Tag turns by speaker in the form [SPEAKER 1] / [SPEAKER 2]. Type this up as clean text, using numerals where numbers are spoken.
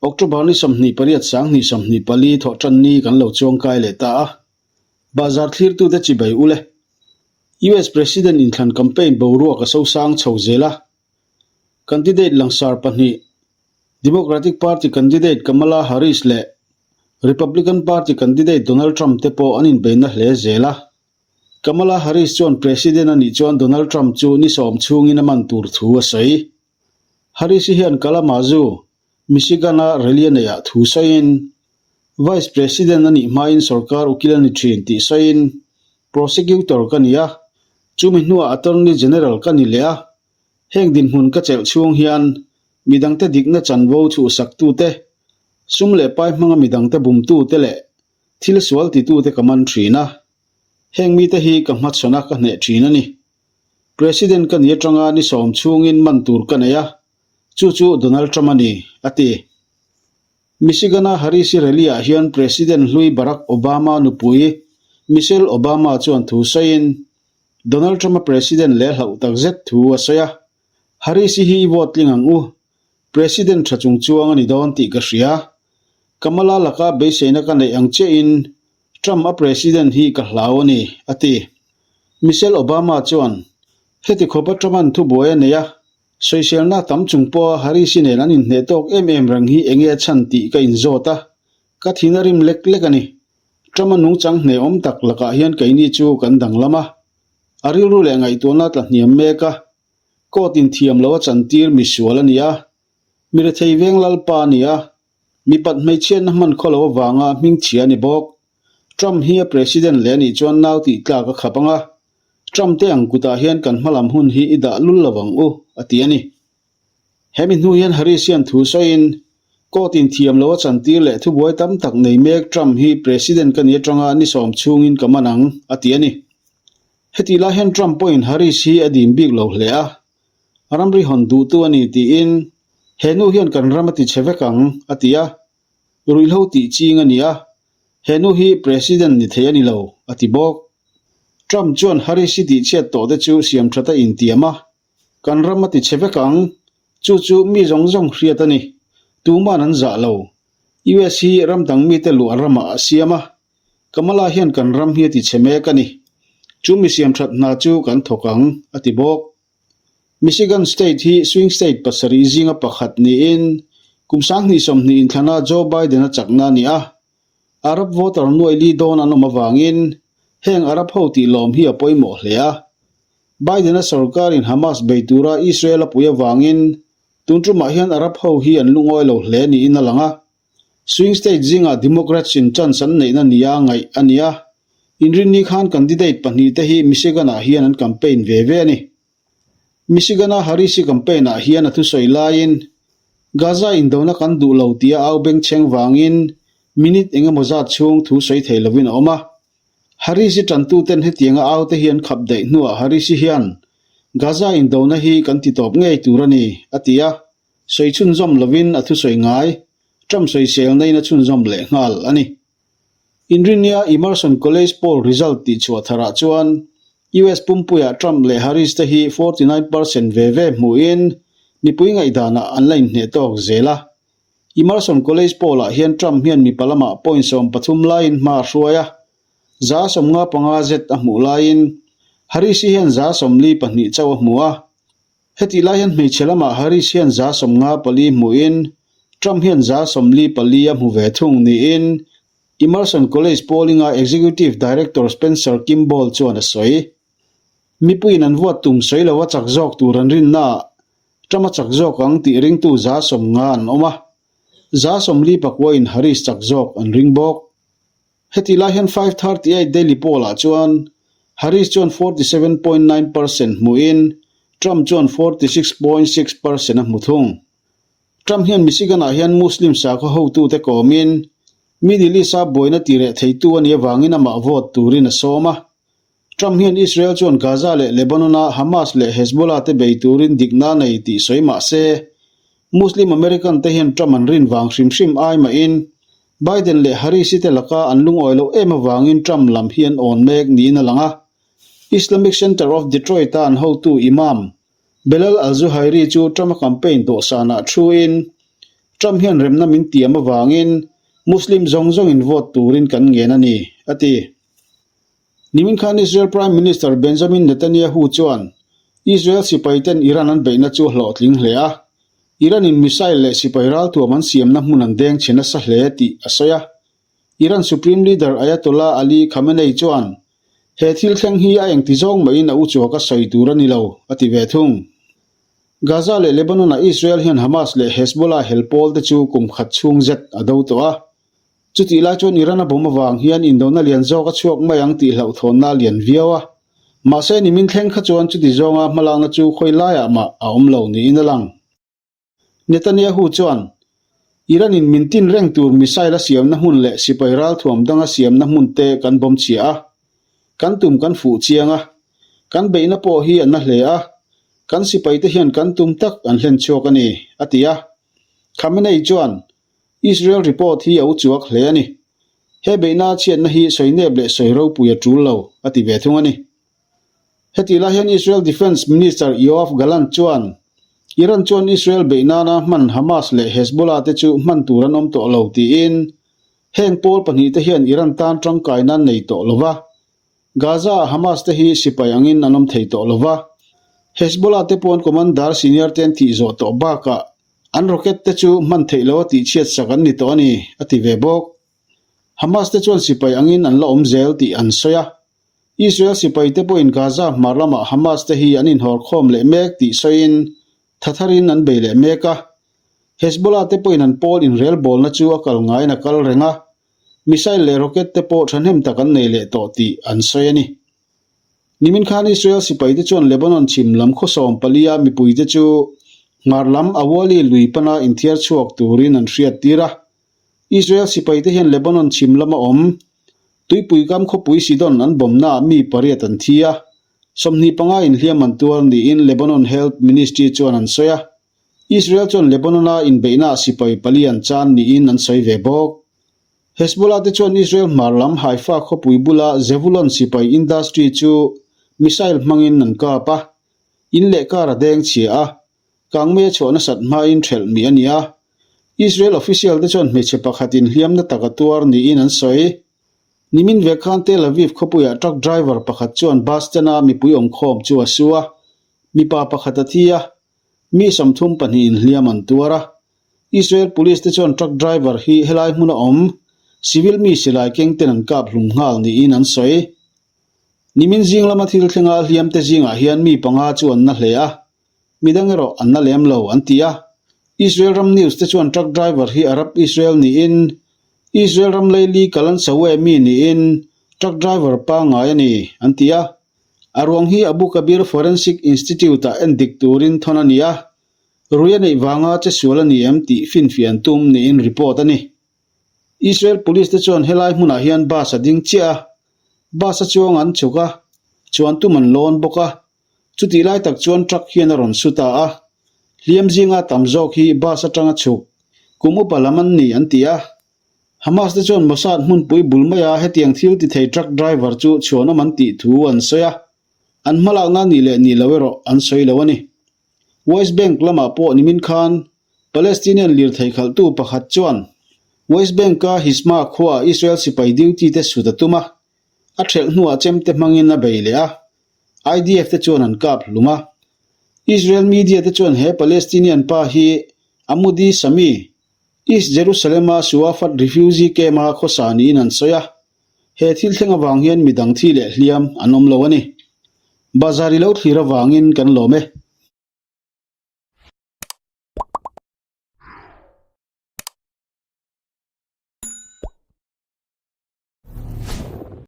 [SPEAKER 1] October ni 28 2024 thawhtanni kan lo chuangkai leh ta a, Bazar thlirtute chibai ul e. US President inthlan campaign boruak a sosang chho zel a, candidate langsar pahnih, Democratic Party candidate Kamala Harris leh Republican Party candidate Donald Trump te pawh an inbeihna hle zel a. Kamala Harris chuan President a nih chuan Donald Trump chu ni sawm chhungin a man tur thu a sawi. Harris-i hian Kalamazoo, Michigan-a rally a neihah thu sawiin, Vice President a nih hmain sorkar ukil a ni thin tih sawiin, Prosecutor ka ni a, chumi hnuah Attorney General ka ni leh a, heng dinhmun ka chelh chhung hian midangte dikna chanvo chhuhsaktute, sum leh pai hmanga midangte bumtute leh thil sual titute ka man thin a, heng mite hi ka hmachhawn a ka hneh thin a ni. President ka ni atanga ni sawm chhungin man tur ka nei a, chu chu Donald Trump a ni, a ti. Michigan-a Harris-i rally-ah hian President hlui Barack Obama nupui Michelle Obama chuan thu sawiin, Donald Trump-a President leh hlauh takzet thu a sawi a, Harris-i hi i vote tling ang u, President tha chung chuang a ni dawn tih ka hria. Kamala laka beiseina ka neih ang chiahin Trump a President hi ka hlau a ni, a ti. Michelle Obama chuan, Heti khawpa Trump-a'n thubuai a nei a, sawiselna tam chung pawha Harris-i nen an inhneh tawk em em reng hi enge a chhan tih ka inzawt a, ka thin a rim lek lek a ni. Trump-a nungchang hnehawm tak lakah hian keini chu kan danglam a, a rilru leh ngaihtuahna tla hniam mek a, court inthiam lo a chantir misual a ni a, mi rethei veng lalpa a ni a, Mipat hmeichhiatna hman khaw lo avanga hmingchhia a ni bawk. Trump hi a President leh a nih chuan nau tih tlak a khap ang a, Trump te ang kutah hian kan hmalam hun hi i dah lul lo ang u, a ti a ni. Hemi hnu hian Harris hian thu sawiin, Court in thiam lo a chantir leh thubuai tam tak nei mek Trump hi President ka ni atanga ni sawm chhungin ka man ang, a ti a ni. Hetih lai hian Trump pawhin Harris hi a dim bik lo hle a, Ramri hawn duhtu a ni tiin, He nu hian kan ram a ti chhe vek ang, a ti a. Ruihhlo tih ching a ni a, he nu hi President ni thei a ni lo, a ti bawk. Trump chuan Harris-i tihchhiat tawh te chu siamthat a intiam a, Kan ram a ti chhe vek ang, chu chu mi zawng zawng hriat a ni. Tuman an zah lo. US hi ram dang mite luah ramah a siam a, Kamala hian kan ram hi a ti chhe mek a ni. Chu mi siamthat hna chu kan thawk ang, a ti bawk. Michigan State hi swing state pasarih zinga pakhat niin kum 2020 inthlana Joe Biden-a chakna a ni a. Arab voter nuai li dawn an awm avangin heng Arab ho tih lawm hi a pawimawh hle a. Biden-a sorkarin Hamas bei tura Israel a pui avangin tun tumah hian Arab ho hi an lungawi lo hle niin a lang a. Swing state zingah Democrats in chance an neihna nia ngaih a ni a, inrinni khan candidate pahnihte hi Michigan-ah hian an campaign ve ve a ni. Michigan-a Harris-i campaign-ah hian a thusawi laiin, Gaza indona kan duh lo tia au bengchheng vangin minute eng emaw zat chhung thu sawi thei lovin a awm a. Harris-i tantuten hetianga aute hi an khap daih hnuah Harris-i hian, Gaza indona hi kan titawp ngei tur a ni, a ti a. Sawi chhunzawm lovin a thusawi ngai, Trump sawiselna in a chhunzawm leh nghal a ni. Inrinnia Emerson College poll result tihchhuah tharah chuan US pumpuiah Trump leh Harris te hi 49 percent ve ve hmuhin mipui ngaihdanah an la inhneh tawk zel a. Emerson College poll-ah hian Trump hian mipa lamah point 13 laiin hma a hruai a, 55 zet a hmuh laiin Harris-i hian 42 chauh a hmu a. Hetih lai hian hmeichhe lamah Harris hian 54 hmuhin Trump hian 44 a hmu ve thung niin Emerson College Polling-a Executive Director Spencer Kimball chuan a sawi. Mipuiin an vote tum sawi lova chak zawk tur an rinnaah Trump a chak zawk ang tih ringtu 50 an awm a, 44 in Harris chak zawk an ring bawk. Hetih lai hian 538 Daily Poll-ah chuan Harris chuan 47.9 percent hmuhin Trump chuan 46.6 percent a hmu thung. Trump hian Michigan-ah hian Muslim sakhaw hotute kawmin Middle East-a buaina tireh theitu a nih avangin amah vote turin a sawm a. Trump hian Israel chuan Gaza leh Lebanon-a Hamas leh Hezbollah te bei turin dikna a nei tih sawi mah se, Muslim American te hian Trump an rin vang hrim hrim ai mahin Biden leh Harris-i te laka an lungawi loh em avangin Trump lam hi an awn mek niin a lang a. Islamic Center of Detroit-a an hotu Imam, Belal al-Zuhairi chu Trump-a campaign dawhsanah thuin. Trump hian remna min tiam avangin Muslim zawng zawngin vote turin kan ngen a ni, a ti. Nimin khan Israel Prime Minister Benjamin Netanyahu chuan Israel sipaiten Iran an beihna chu a hlawhtling hle a, Iran-in missile leh sipai ralthuam an siamna hmun an deng chhe nasa hle tih a sawi a. Iran Supreme Leader Ayatollah Ali Khamenei chuan he thil thleng hi a engti zawng mahin a uchuak a sawi tur a ni lo, a ti ve thung. Gaza leh Lebanon-ah Israel hian Hamas leh Hezbollah hel pawl te chu kum khat chhung zet a do tawh a. Chutih lai chuan Iran a bawm avang hian indona lian zawk a chhuak mai ang tih hlauhthawnna a lian viau a. Mahse nimin thleng kha chuan chuti zawnga hmalakna chu khawi laiah mah a awm lo niin a lang. Netanyahu chuan, Iran-in min tin reng tur missile a siamna hmun leh sipai ralthuam dang a siamna hmun te kan bawm chhia a. Kan tum kan fuh chiang a. Kan beihna pawh hi a na hle a. Kan sipaite hian kan tum tak an hlen chhuak a ni, a ti a. Khamenei chuan, Israel report hi a uchuak hle a ni. He beihna chhiatna hi sawi nep leh sawi ropui a tul lo, a ti ve thung a ni. Hetih lai hian Israel Defence Minister Yoav Gallant chuan Iran chuan Israel beih nana hman Hamas leh Hezbollah te chu hman tur an awm tawh lo tiin heng pawl pahnihte hian Iran tan tangkaina an nei tawh lo va, Gaza-ah Hamas te hi sipai angin an awm thei tawh lo va, Hezbollah te pawh an commander senior te an tih zawh tawh bakah an rocket te chu hman theih loa tihchhiat sak an ni tawh a ni, a ti ve bawk. Hamas te chuan sipai angin an la awm zel tih an sawi a. Israel sipai te pawhin Gaza hmar lamah Hamas te hi an inhawr khawm leh mek tih sawiin tha tharin an bei leh mek a. Hezbollah te pawhin an pawl inrelbawlna chu a kal ngaiin a kal reng a, Missile leh rocket te pawh thahnem tak an nei leh tawh tih an sawi a ni. Nimin khan Israel sipaite chuan Lebanon chhim lam khawsawm palia mipuite chu hmar lam Awali lui pana inthiar chhuak turin an hriattir a. Israel sipaite hian Lebanon chhim lama awm tuipui kam khawpui Sidon an bawmnaah mi pariat an thi a, 25 inhliam an tuar niin Lebanon Health Ministry chuan an sawi a. Israel chuan Lebanon-a inbeihnaah sipai pali an chan niin an sawi ve bawk. Hezbollah te chuan Israel hmar lam Haifa khawpui bula Zevulon sipai industry chu missile hmangin an kap a, in leh kar a deng chhia a, kangmei a chhuah nasat hmain ṭhelh mi a ni a. Israel official te chuan hmeichhe pakhatin hliamna tak a tuar niin an sawi. Nimin ve khan Tel Aviv khawpuiah truck driver pakhat chuan bus stand-a mipui awmkhawm chu a su a, mipa pakhat a thi a, Mi 32 in hliam an tuar a. Israel Police te chuan truck driver hi helai hmuna awm civil mi silai keng ten an kap hlum nghal niin an sawi. Nimin zing lama thil thlenga hliam te zingah hian mi panga chu an na hle a, midang erawh an na lem lo an ti a. Israel ram news te chuan truck driver hi Arab Israel niin Israel ram leili Kalansawe mi niin truck driver pangngai a ni an ti a. A ruang hi Abu Kabir Forensic Institute-ah endik turin thawn a ni a, rui a neih vanga che sual a ni em tih finfiah an tum niin report a ni. Israel Police te chuan helai hmunah hian bus a ding chiah a, bus a chuang an chhuk a, chuan tum an lawn bawk a, chutih lai tak chuan truck hian a rawn su ta a, hliam zinga tam zawk hi bus atanga chhuk kum upa lam an ni an ti a, Hamas te chuan Mossad hmunpui bul maia hetiang thil ti thei truck driver chu chhuanawm an tih thu an sawi a, an hmalakna nih leh nih lo erawh an sawi lo a ni. West Bank lamah pawh nimin khan Palestinian lirthei khalhtu pakhat chuan West Bank-a Hizma khuaah Israel sipai duty te sut a tum a, a ṭhelh hnuah chemte hmangin a bei leh a, IDF te chuan an kap hlum a. Israel media te chuan he Palestinian pa hi Amudi Sami, East Jerusalem-a Shuafat refugee camp-a khawsa niin an sawi a, he thil thleng avang hian midang thi leh hliam an awm lo a ni. Bazar i lo thlir avangin kan lawm e.